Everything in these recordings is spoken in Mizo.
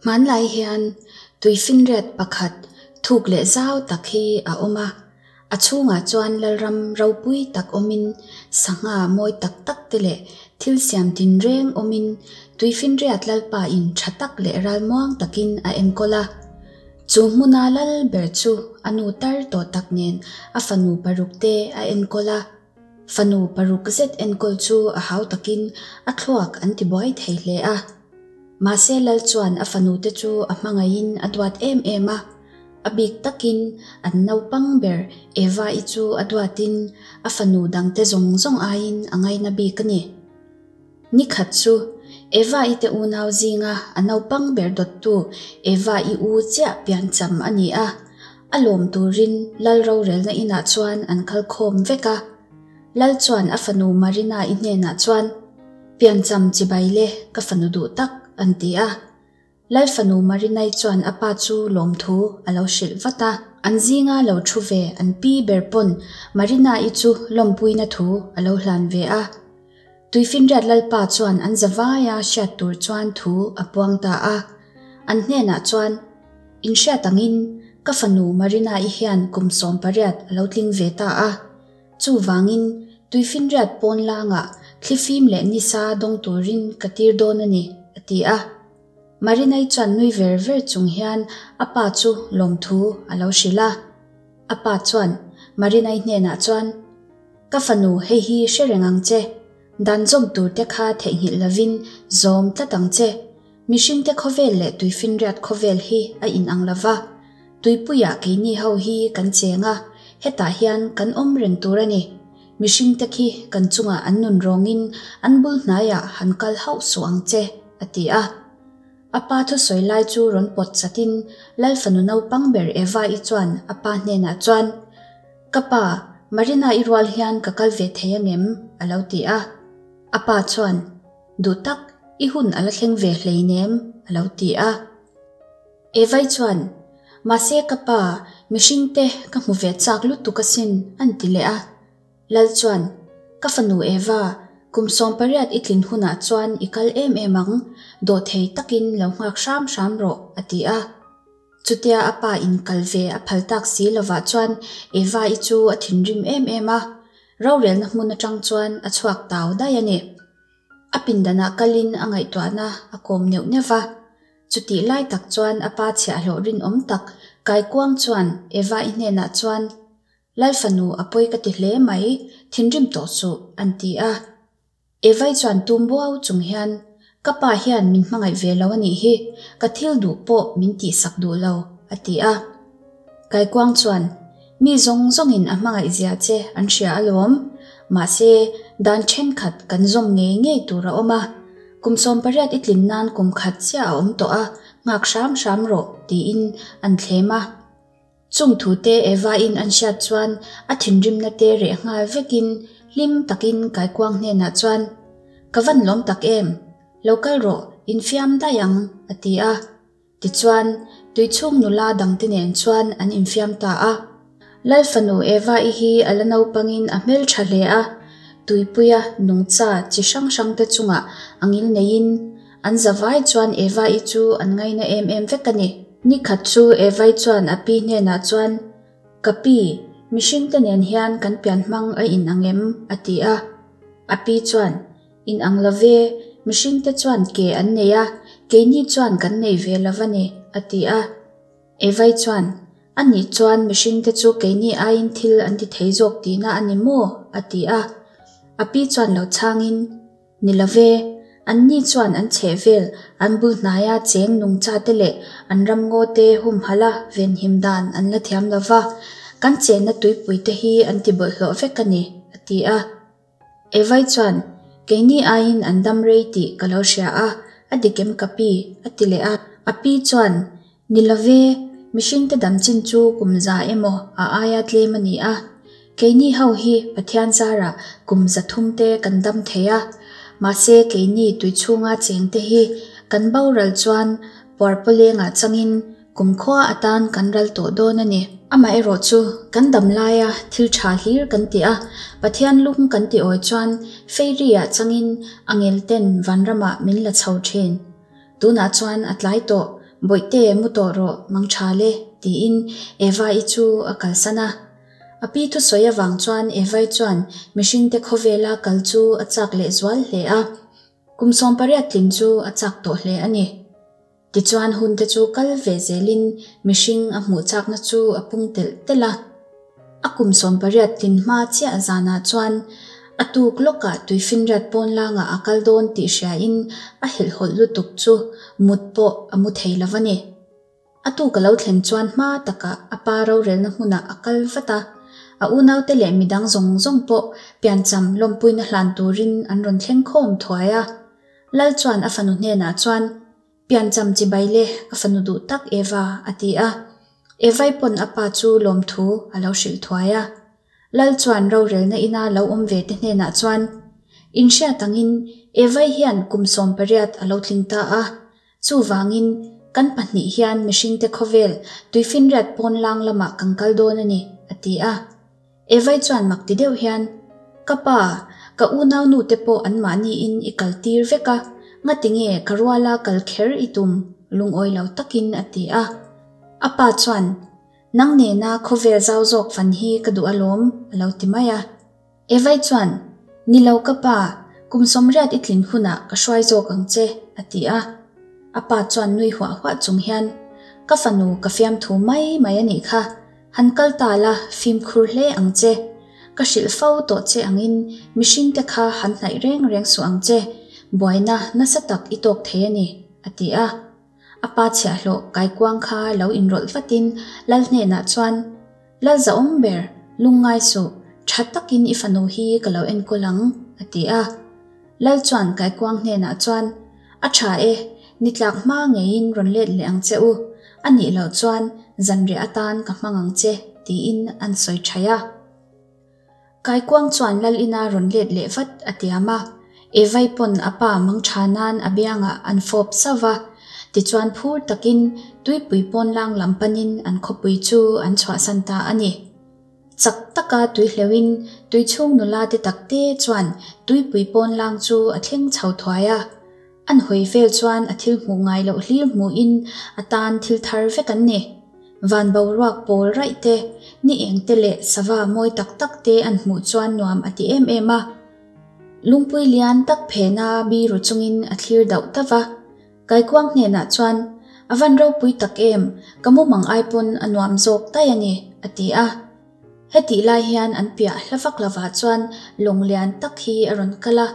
Hmanlai hian tuifinriat pakhat thuk leh zau tak hi a awm a, a chhungah chuan lalram ropui tak awmin sangha mawi tak tak te leh thil siam tinreng awmin tuifinriat lalpa in tha tak leh ralmuang takin a enkawl a. Chu hmuna lal ber chu a nu tar tawh tak nen a fanu paruk te a enkawl a. Fanu paruk zet enkawl chu a hau takin a thluak an ti buai thei hle a. Mahse lal chuan a fanu te chu a hmangaihin a duat em em a. A bik takin an naupang ber Eva-i chu a duatin a fanu dangte zawng zawng aiin a ngaina bik a ni. Ni khat chu Eva-i te unau zinga a naupang ber dawttu Eva-i u chiah piancham a ni a, a lawm turin lal rorelna inah chuan an kal khawm vek a. Lal chuan a fanu Marina-i hnenah chuan, Piancham chibai le, ka fanu duh tak, an ti a. Lal fanu Marinai chuan a pa chu lawmthu a lo hrilh vat a. An zinga lo thu ve an pi ber pawn Marina-i chu lawmpuina thu a lo hlan ve a. Tuifinriat Lalpa chuan an zavaia hriat tur chuan thu a puang ta a. An hnenah chuan, In hriat angin ka fanu Marina-i hian kum 18 a lo tling ve ta a. Chuvangin tuifinriat pawn langah thlifim leh nisa dawng turin ka tir dawn a ni, a ti a. Marinai chuan nui ver ver chung hian a pa chu lawmthu a lo hrilh a. A pa chuan Marinai hnenah chuan, Ka fanu hei hi hre reng ang che, dan zawm tur te kha theihnghilh lovin zawm tlat ang che. Mihringte khawvel leh tuifinriat khawvel hi a inang lova, Tuipuiah keini ho hi kan cheng a, hetah hian kan awm reng tur a ni. Mihringte khi kan chungah an nun rawngin an bul hnaiah han kal hauh suh ang che, a ti a. A pa thusawi lai chu rawn pawt chatin Lal fanu naupang ber Eva-i chuan a pa hnenah chuan, Ka pa, Marina-i rual hian ka kal ve thei angem? a lo ti a. A pa chuan, Duh tak, i hun a la thleng ve hleinem, a lo ti a. Evai chuan, Mahse ka pa, mihringte ka hmu ve chak lutuk asin, an ti leh a. Lal chuan, Ka fanu Eva, kum 18 i tlin hunah chuan i kal em em ang, dawhthei takin lo nghak hram hram rawh, a ti a. Chutia a pa in kal ve a phal tak si lovah chuan Eva-i chu a thinrim em em a, rorelna hmun atang chuan a chhuak tau daih a ni. A pindanah kalin a ngaihtuahna a kawm neuh neuh va. Chutih lai tak chuan a pa chhiahhlawh rinawm tak Kaikuang chuan Eva-i hnenah chuan, Lal fanu a pawi ka ti hle mai, thinrim tawh suh, an ti a. Eva-i chuan tum buau chung hian, Ka pa hian min hmangaih ve lo a nih hi, ka thil duh pawh min tihsak duh lo, a ti a. Kaikuang chuan, Mi zawng zawngin a hmangaih zia che an hria alawm. Mahse, dan thenkhat kan zawm ngei ngei tur a awm a. Kum 18 i tlin nan kum khat chiah a awm tawh a, nghak hram hram rawh, tiin an thlem a. Chung thute Eva-in an hriat chuan a thinrimna te reh nghal vekin hlim takin Kaikuang hnenah chuan, Ka van lawm tak em? Lo kal rawh, infiam daih ang, a ti a. Tichuan, tuichhung nula dangte nen chuan an infiam ta a. Lal fanu Eva-i hi a la naupangin a hmeltha hle a, tuipuia nungcha chi hrang hrangte chungah a ngil neiin an zavai chuan Eva-i chu an ngaina em em vek a ni. Ni khat chu Eva-i chuan a pi hnenah chuan, Ka pi, mihringte nen hian kan pianhmang a inang em? a ti a. A pi chuan, In ang lo ve, mihringte chuan ke an nei a, keini chuan kan nei ve lo va ni, a ti a. Evai chuan, A nih chuan mihringte chu keini aiin thil an ti thei zawk tihna a ni maw? a ti a. A pi chuan lo chhangin, Ni lo ve, anni chuan an chheh vel, an bul hnaia cheng nungchate leh an ramngaw te humhalh a venhim dan an la thiam lo va, kan chenna tuipuite hi an ti bawlhhlawh vek a ni, a ti a. Evai chuan, Keini aiin an dam rei tih ka lo hria a, a dik em ka pi? a ti leh a. A pi chuan, Ni lo ve, mihringte dam chin chu kum za emaw a aia tlem a ni a. Keini ho hi Pathian zarah kum 300 te kan dam thei a, mahse keini tui chhunga chengte hi kan boral chuan puarpawlengah changin Kumkhua atan kan ral tawh dawn a ni. Amaherawh chu, kan dam laia thil tha hlir kan ti a, Pathian lung kan ti awi chuan Fairy-ah changin angel ten vanramah min la chho thin. Tunah chuan a tlai tawh, Bawihte, mu tawh rawh, mangtha le, tiin Eva-i chu a kalsan a. A pi thusawi avang chuan Eva-i chuan mihringte khawvela kal chu a chak lehzual hle a. Kum 18 tlin chu a chak tawh hle a ni. Tichuan hunte chu kal ve zelin mihring a hmuh chakna chu a pung telh telh a. A kum 18 tlin hma chiah zanah chuan a tuk lawkah tuifinriat pawnlangah a kal dawn tih hriain a helhhawlh lutuk chu mut pawh a mu thei lo a ni. A tuk a lo thlen chuan hma takah a pa rorelna hmunah a kal vat a, a unaute leh midang zawng zawng pawh piancham lawmpuina hlan turin an rawn thleng khawm thuai a. Lal chuan a fanu hnenah chuan, Piancham chibai le, ka fanu duh tak Eva, a ti a. Evai pawn a pa chu lawmthu a lo hrilh thuai a. Lal chuan rorelna ina lo awm ve te hnenah chuan, Inhriat angin Evai hian kum 18 a lo tling ta a, Chuvangin, kan pahnih hian mihringte khawvel tuifinriat pawn lang lamah kan kal dawn a ni, a ti a. Evai chuan mak ti deuh hian, Ka pa, ka unaunu te pawh anmahniin i kal tir vek a, ngati nge ka ruala kal kher i tum? lungawi lo takin a ti a. A pa chuan, Nang nena khawvel zau zawk fan hi ka duh alawm, a lo ti mai a. Evai chuan, Ni lo ka pa, kum 80 i tlin hunah ka hruai zawk ang che, a ti a. A pa chuan nui huah huah chung hian, Ka fanu ka fiamthu mai mai a nih kha, han kal ta la fimkhur hle ang che. Ka hrilh fo tawh che angin mihringte kha han hnaih reng reng suh ang che, buaina nasa tak i tawk thei a ni, a ti a. A pa chhiahhlawh kaikuang kha lo inrawlh vatin Lal hnenah chuan, Lal zahawm ber, lungngai suh, tha takin i fanu hi ka lo enkawl ang, a ti a. Lal chuan kaikuang hnenah chuan, A tha e, ni tlak hma ngeiin rawn let leh ang che u, a nih loh chuan zanriah atan ka hmang ang che, tiin an sawi thaih a. Kaikuang chuan Lal ina rawn let leh vat a tiam a, Evai pawn a pa mangtha nan a biangah an fawp zauh va, tichuan phur takin tuipui pawnlang lam panin an khawpui chu an chhuahsan ta a ni. Chak taka tui hleuhin tui chhung nula te takte chuan tuipui pawnlang chu a thleng chho thuai a, An hawi vel chuan a thil hmuh ngai loh hlir hmuhin a tan thil thar vek an ni. Van boruak pawl raih te, ni eng te leh sava mawi tak tak te an hmuh chuan nuam a ti em em a. Lungpui lian tak phena biru chungin a thlir dauh dauh va. Kaikuang hnenah chuan, A van ropui tak em, ka mumang ai pawn a nuam zawk daih a ni, a ti a. Hetih lai hian an piah hla vak lovah chuan lawng lian tak hi a rawn kal a.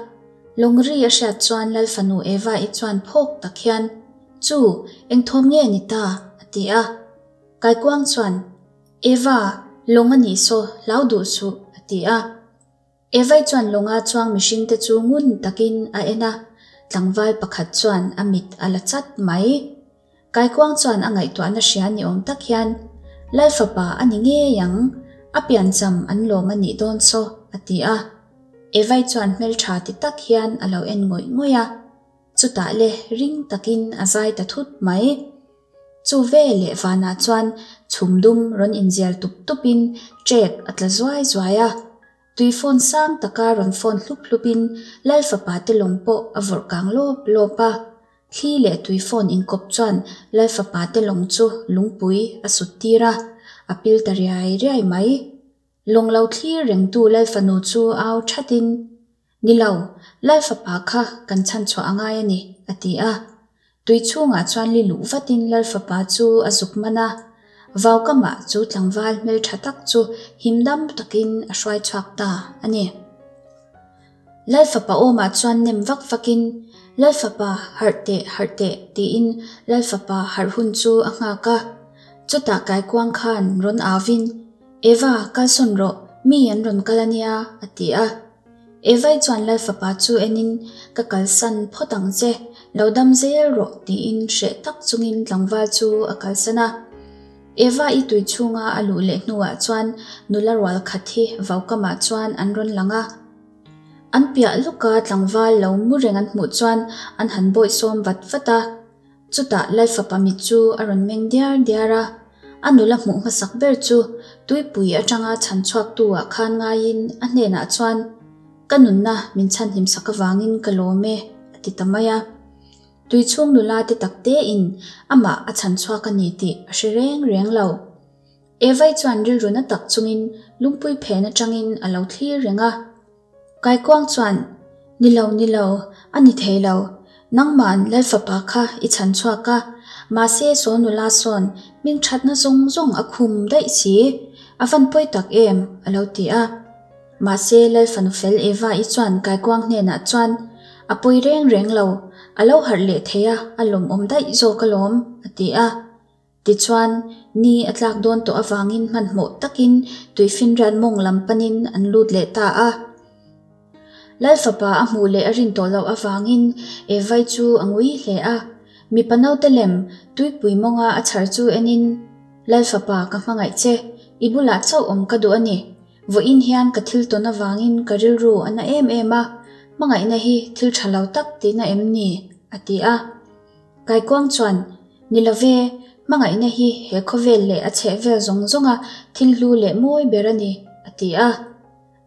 Lawng ri a hriat chuan Lal fanu Eva-i chuan phawk tak hian, Chu, eng thawm nge ni ta? a ti a. Kaikuang chuan, Eva, lawng a nih saw, hlau duh suh, a ti a. Evai chuan lawnga chuang mihringte chu ngun takin a en a, tlangval pakhat chuan a mit a la chat mai. Kaikuang chuan a ngaihtuahna hria ni awm tak hian, Lal fapa a ni ngei ang, a piancham an lawm a nih dawn saw, a ti a. Evai chuan hmeltha ti tak hian a lo en ngawih ngawih a. Chutah le ring takin a zai ta thut mai. Chu ve leh vanah chuan chhum dum rawn inzial tup tupin ṭek a tla zuai zuai a. Tui phone sang taka rawn phone hlup hlupin Lal fapa te lawng pawh a vawrh kang lawp lawp a. Thli leh tui phone inkawp chuan Lal fapa te lawng chu lungpui a sut tir a, a pil ta riai riai mai. Lawng lo thlir rengtu Lal fanu chu au thatin, Ni lo, Lal fapa kha kan chhanchhuah a ngai a ni, a ti a. Tui chhungah chuan li luh vatin Lal fapa chu a zuk man a. Vaukamah chu tlangval hmeltha tak chu himdam takin a hruai chhuak ta a ni. Lal fapa awmah chuan nem vak vakin, Lal fapa, harh teh, harh teh, tiin Lal fapa harh hun chu a nghak a. Chutah kaikuang khan rawn auvin, Eva, kalsawn rawh, mi an rawn kal a nia, a ti a. Evai chuan Lal fapa chu enin, Ka kalsan phawt ang che, lo dam zel rawh, tiin hreh tak chungin tlangval chu a kalsan a. Eva-i tui chhunga a luh leh hnuah chuan nula rual khat hi vaukamah chuan an rawn lang a. An piah lawka tlangval lo mu reng an hmuh chuan an han bawihsawm vat vat a. Chutah Lalfapa mit chu a rawn meng diar diar a, a nula hmuh hmasak ber chu tuipui atanga chhan chhuaktu ah khan ngaiin a hnenah chuan, Ka nunna min chhanhim sak avangin ka lawm e, a ti ta mai a. Tuichhung nula te tak tein amah a chhanchhuak a ni tih a hre reng reng lo. Evai chuan rilru na tak chungin lungpui phen atangin a lo thlir reng a. Kaikuang chuan, Ni lo, ni lo, a ni thei lo. Nangman Lalfapa kha i chhanchhuak a, mahse saw nula sawn hmingthatna zawng zawng a khum daih si. A van pawi tak em? a lo ti a. Mahse Lalfanu fel Eva-i chuan Kaikuang hnenah chuan, A pawi reng reng lo, a lo harh leh thei a, a lawmawm daih zawk alawm, a ti a. Tichuan, ni a tlak dawn tawh avangin hmanhmawh takin tuifinriat mawng lam panin an lut leh ta a. Lal fapa a hmuh leh a rin tawh loh avangin Evai chu a ngui hle a. Mipa naute lem tuipui mawnga a chhar chu enin, Lal fapa ka hmangaih che, i bulah chauh awm ka duh a ni. Vawiin hian ka thil tawn avangin ka rilru a na em em a, hmangaihna hi thil tha lo tak tihna em ni? a ti a. Kaikuang chuan, Ni lo ve, hmangaihna hi he khawvel leh a chhehvel zawng zawnga thil hlu leh mawi ber a ni, a ti a.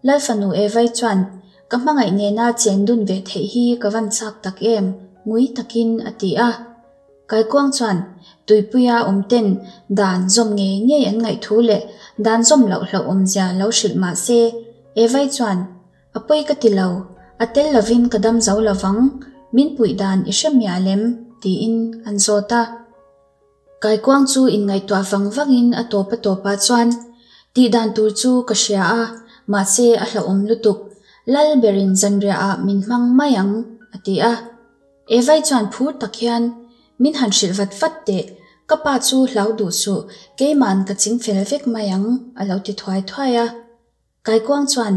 Lal fanu Evai chuan, Ka hmangaih nena chen dun ve theih hi ka van chak tak em, ngui takin a ti a. Kaikuang chuan, Tuipuia awmten dan zawm ngei ngei an ngaih thu leh dan zawm loh hlauhawmzia lo hrilh mah se, Evai chuan, A pawi ka ti lo, a tel lovin ka dam zo lovang, min puih dan i hre mial em? tiin an zawt a. Kaikuang chu inngaihtuah vang vangin a tawp a tawpah chuan, Tih dan tur chu ka hria a, mahse a hlauhawm lutuk, Lal berin zanriahah min hmang mai ang, a ti a. Evai chuan phur tak hian, Min han hrilh vat vat teh, ka pa chu hlau duh suh, keiman ka chingfel vek mai ang, a lo ti thuai thuai a. Kaikuang chuan,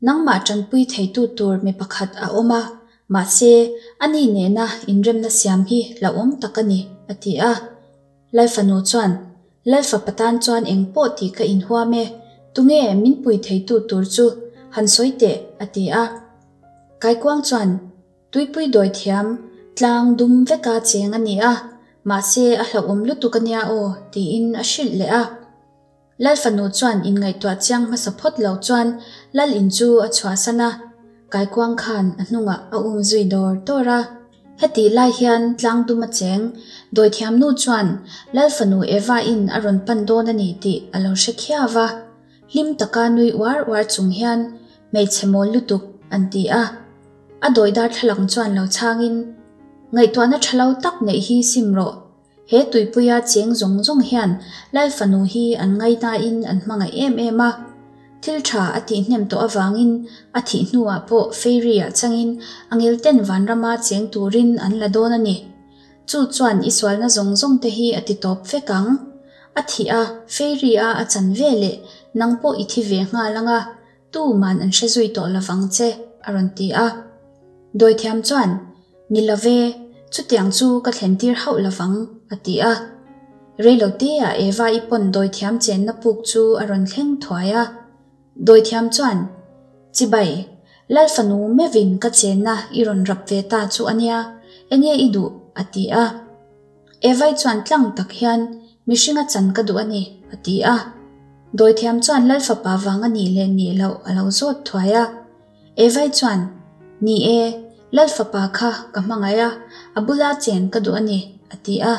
Nangmah tanpui theitu tur mi pakhat a awm a, mahse, ani nena inremna siam hi hlauhawm tak a ni, a ti a. Lalfanu chuan, Lalfapa tan chuan eng pawh tih ka inhuam e, tunge min pui theitu tur chu han sawi teh, a ti a. Kaikuang chuan, Tuipui dawi thiam, tlang dum veka cheng a ni a, mahse a hlauhawm lutuk a nia aw, tiin a hrilh leh a. Lal fanu chuan inngaihtuah chiang hmasa phawt lo chuan Lal in chu a chhuahsan a, Kaikuang khan a hnungah a um zui dawr dawr a. Hetih lai hian tlangdum a cheng, dawithiamnu chuan Lal fanu Eva-in a rawn pan dawn a ni tih a lo hre khiau a, hlim taka nui uar uar chung hian hmeichhe mawl lutuk an ti a. A dawi darthlalang chuan lo chhangin, Ngaihtuahna tha lo tak neih hi sim rawh. He tuipuia cheng zawng zawng hian Lal fanu hi an ngaihnain an hmangaih em em a. Thil tha a tihhnem tawh avangin a thih hnuah pawh fairy-ah changin a ngelten vanrama cheng turin an la dawn a ni. Chu chuan i sualna zawng zawng te hi a ti tawp vek ang. A thih a, fairy-a a chan ve leh nang pawh i thi ve nghal ang a, tuman an hre zui tawh lovang che, a rawn ti a. Dawithiam chuan, Ni lo ve, chutiang chu ka thlentir hauh lovang, a ti a. Reiloteah Eva-i pawn dawithiam chenna puk chu a rawn thleng thuai a. Dawithiam chuan, Chibai, Lal fanu meuhin ka chenna i rawn rap ve ta chu a nia, enge i duh? a ti a. Evai chuan tlang tak hian, Mihringa chan ka duh a ni, a ti a. Dawithiam chuan Lal fapa vang a nih leh nih loh a lo zawt thuai a. Evai chuan, Ni e, Lal fapa kha ka hmangaih a, a bula chen ka duh a ni, a ti a.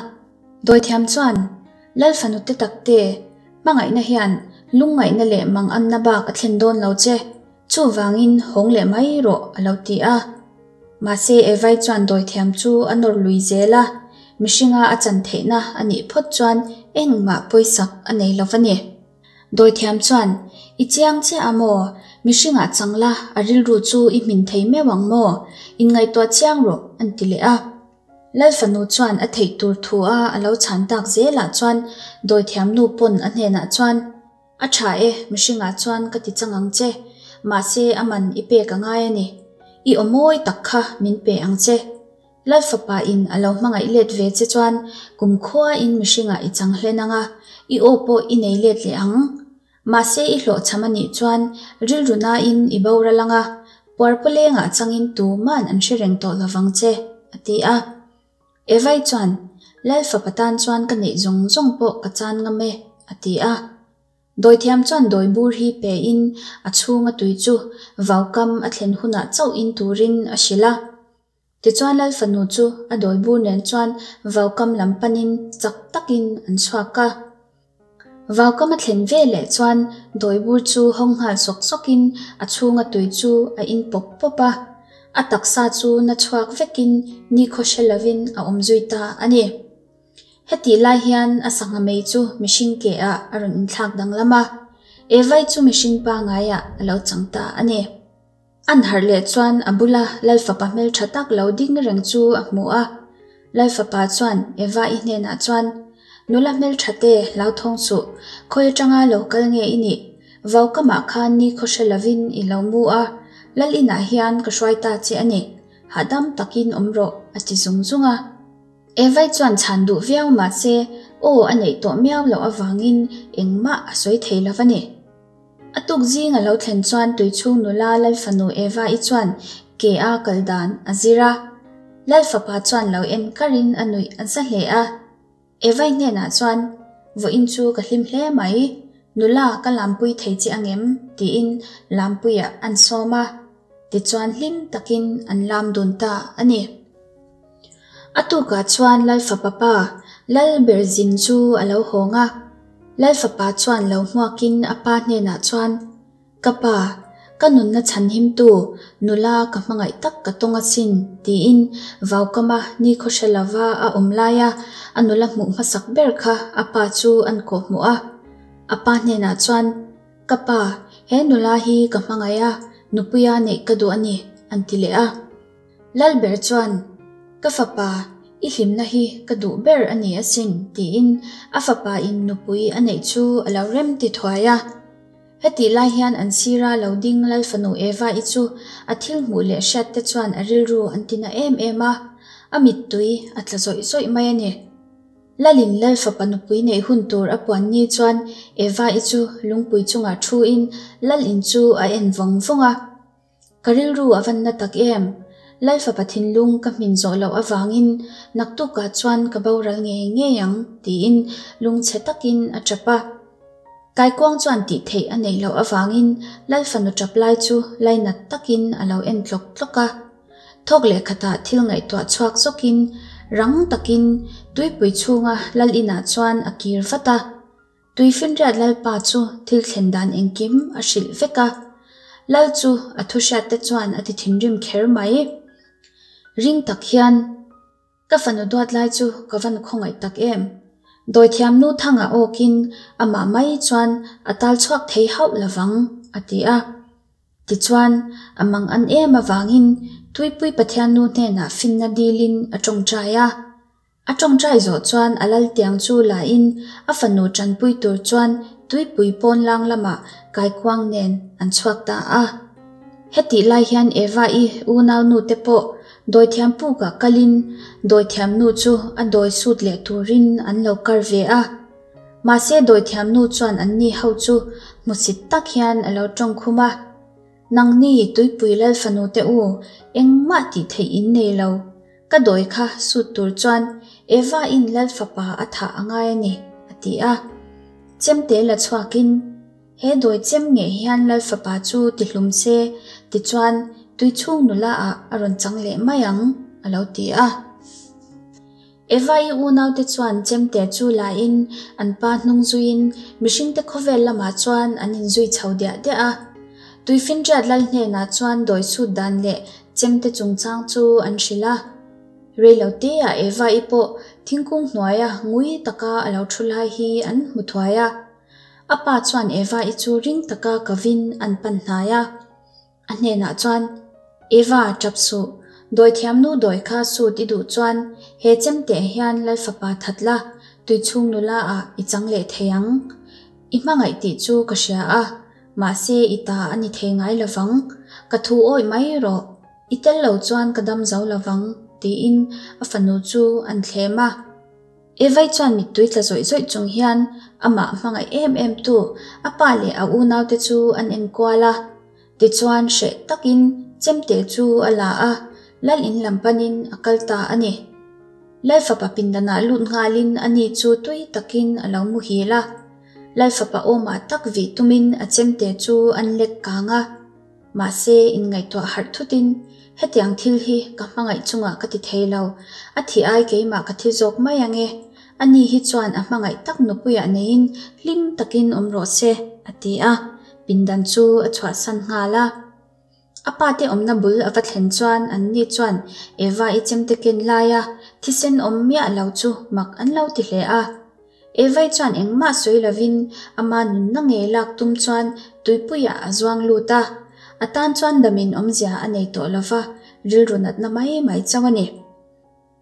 Dawithiam chuan, Lal fanu te tak te, hmangaihna hian lungngaihna leh manganna bak a thlen dawn lo che, chuvangin hawng leh mai rawh, a lo ti a. Mahse Evai chuan dawithiam chu a nawr lui zel a, mihringa a chan theihna a nih phawt chuan engmah pawisak a nei lo va ni. Dawithiam chuan, I chiang chiah a maw? Mihringah chang la, a rilru chu i hmin thei meuh ang maw? Inngaihtuah chiang rawh, an ti leh a. Lal fanu chuan a theih tur thu a a lo chhan tak zelah chuan dawithiam nu pawn a hnenah chuan, A tha e, mihringah chuan ka ti chang ang che, mahse a man i pek a ngai a ni. I aw mawi tak kha min pe ang che. Lal fapa in a lo hmangaih let ve che chuan kumkhua in mihringah i chang hlen ang a, i aw pawh i nei let leh ang. Mahse i hlawhchham a nih chuan rilru nain i boral ang a, puarpawlengah changin tuman an hre reng tawh lovang che, a ti a. Evai chuan, Lal fapa tan chuan ka neih zawng zawng pawh ka chan ngam e, a ti a. Dawithiam chuan dawi bur hi pe in a chhunga tui chu vaukam a thlen hunah chauh in turin a hrilh a. Tichuan Lal fanu chu a dawi bur nen chuan vaukam lam panin chak takin an chhuak a. Vaukam a thlen ve leh chuan dawi bur chu hawng nghal sawk sawkin a chhunga tui chu a in pawp pawp a. A taksa chu na chhuak vekin nikhaw hre lovin a awm zui ta a ni. Hetih lai hian a sangha mei chu mihring ke ah a rawn inthlak danglam a, Evai chu mihring pangaiah a lo chang ta a ni. An harh leh chuan a bula Lalfapa hmeltha tak lo ding reng chu a hmu a. Lalfapa chuan Eva-i hnenah chuan, Nula hmeltha te, hlauthawng suh, khawi atanga lo kal nge i nih? Vaukamah khan nikhaw hre lovin i lo mu a, Lal inah hian ka hruai ta che a ni, hahdam takin awm rawh, a ti zung zung a. Eva-i chuan chhan duh viau mahse aw a neih tawh miau loh avangin engmah a sawi thei lo a ni. A tuk zing a lo thlen chuan tuichhung nula Lalfanu Eva-i chuan ke a kal dan a zir a. Lalfapa chuan lo en karin a nuih a za hle a. Eva-i hnenah chuan, Vawiin chu ka hlim hle mai, nula ka lampui thei che angem? tiin lampuiah an sawm a. Tichuan hlim takin an lam dun ta a ni. A tukah chuan Lalfapa pa, Lalberzin chu a lo hawng a. Lalfapa chuan lo hmuakin a pa hnenah chuan, Ka pa, ka nunna chhanhimtu nula ka hmangaih tak ka tawng asin, tiin vaukama nikhaw hre lova a awm laia a nula hmuh hmasak ber kha a pa chu an kawhhmuh a. A pa hnenah chuan, Ka pa, he nula hi ka hmangaih a, nupuia neih ka duh a ni, an ti leh a. Lalber chuan, Ka fapa, i hlimna hi ka duh ber a ni asin, tiin a fapa in nupui a neih chu a lo rem ti thuai a. Hetih lai hian an sira lo ding Lal fanu Eva-i chu a thil hmuh leh hriat te chuan a rilru an ti na em em a, a mittui a tla zawih zawih mai a ni. Lalin Lal fapa nupui neih hun tur a puan ni chuan Eva-i chu lungpui chungah thu in Lal in chu a en vawng vawng a. Ka rilru a van na tak em? Lalfapa thinlung ka hmin zawh loh avangin naktukah chuan ka boral ngei ngei ang, tiin lungchhe takin a tap a. Kaikuang chuan tih theih a neih loh avangin Lalfanu tap lai chu lainat takin a lo en tlawk tlawk a. Thawk leh khatah thil ngaihtuah chhuak zawkin rang takin tuipui chhunga Lal inah chuan a kir vat a. Tuifinriat Lalpa chu thil thlen dan engkim a hrilh vek a. Lal chu a thu hriatte chuan a ti thinrim kher mai. Ring tak hian, Ka fanu duat lai chu ka van khawngaih tak em? Dawithiam nu thanga awkin amah mai chuan a tal chhuak thei hauh lovang, a ti a. Tichuan, a mang an em avangin Tuipui Pathian nu hnenah finna dilin a tawngtai a. A tawngtai zawh chuan a lal tiang chu la in a fanu tanpui tur chuan tuipui pawn lang lamah kaikuang nen an chhuak ta a. Hetih lai hian Eva-i unaunu te pawh dawithiam pukah kalin dawithiam nu chu a dawi sut leh turin an lo kar ve a. Mahse dawithiam nu chuan anni ho chu hmusit tak hian a lo tawngkhum a. Nangni tuipui lal fanu te u, engmah tih theih in nei lo. Ka dawi kha sut tur chuan Eva-in Lal fapa a thah a ngai a ni, a ti a. Chemte la chhuakin, He dawi chem ngei hian Lal fapa chu ti hlum se, tichuan tuichhung nula ah a rawn chang leh mai ang, a lo ti a. Eva-i unaute chuan chemte chu lain an pa hnung zuiin mihringte khawvel lamah chuan an inzui chho diah diah a. Tuifinriat lal hnenah chuan dawi chhut dan leh chemte chungchang chu an hrilh a. Reiloteah Eva-i pawh thingkung hnuaia ngui taka a lo thu lai hi an hmu thuai a. A pa chuan Eva-i chu ring taka kovin an pan hnai a. A hnenah chuan, Eva, tap suh. Dawithiam nu dawi kha sut i duh chuan he chemte hian Lalfapa that la, tuichhung nula ah i chang leh thei ang. I hmangaih tih chu ka hria a, mahse i ta a ni thei ngai lovang. Ka thu awih mai rawh. I tel lo chuan ka dam zo lovang, tiin a fanu chu an thlem a. Evai chuan mittui tla zawih zawih chung hian amah hmangaih em em tu a pa leh a unaute chu an enkual a. Tichuan hreh takin chemte chu a la a, Lal in lam panin a kal ta a ni. Lal fapa pindanah lut nghalin ani chu tui takin a lo muhil a. Lal fapa awmah tak vih tumin a chemte chu an lek kang a. Mahse, inngaihtuah harh thutin, Hetiang thil hi ka hmangaih chungah ka ti thei lo, a thih ai keimah ka thi zawk mai ang e. Ani hi chuan a hmangaih tak nupuiah neiin hlim takin awm rawh se, a ti a, pindan chu a chhuahsan nghal a. A pate awmna bul a va thlen chuan anni chuan Eva-i chemte ken laia thisen awm miah lo chu mak an lo ti hle a. Eva-i chuan engmah sawi lovin ama nunna ngei lak tum chuan tuipuiah a zuang lut a. A tan chuan damin awmzia a nei tawh lova, rilru natna mai mai chauh a ni.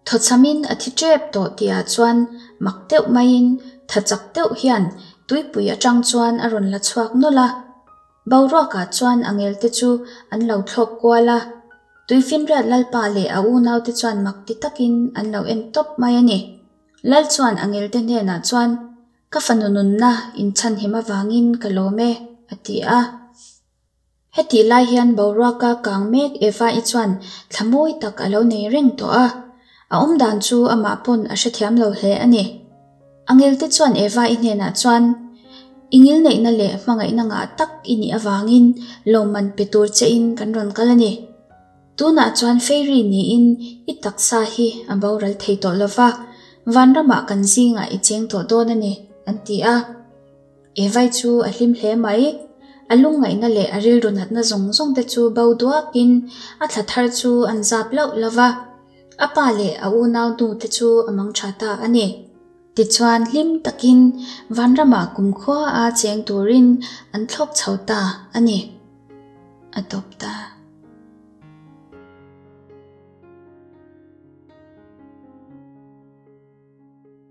Thawchhamin a thi tep tawh tihah chuan mak deuh maiin tha chak deuh hian tuipui atang chuan a rawn la chhuak nawlh a. Boruakah chuan a ngelte chu an lo thlawk kual a, Tuifinriat Lalpa leh a unaute chuan mak ti takin an lo en tawp mai a ni. Lal chuan a ngelte hnenah chuan, Ka fanu nunna inchhanhim avangin ka lawm e, a ti a. Hetih lai hian boruaka kang mek Eva-i chuan thla mawi tak a lo nei reng tawh a, a awmdan chu amah pawn a hrethiam lo hle a ni. Angelte chuan Eva-i hnenah chuan, I ngilneihna leh hmangaihna ngah tak i nih avangin lawmman pe tur chein kan rawn kal a ni. Tunah chuan fairy niin i taksa hi a boral thei tawh lo va, vanramah kan zingah i cheng tawh dawn a ni, an ti a. Evai chu a hlim hle mai. A lungngaihna leh a rilru natna zawng zawng te chu bo duakin a thla thar chu an zap lauh lauh va. A pa leh a unau nu te chu a mang tha ta a ni. Tichuan hlim takin vanramah kumkhua a cheng turin an thlawk chho ta a ni. A tawp ta.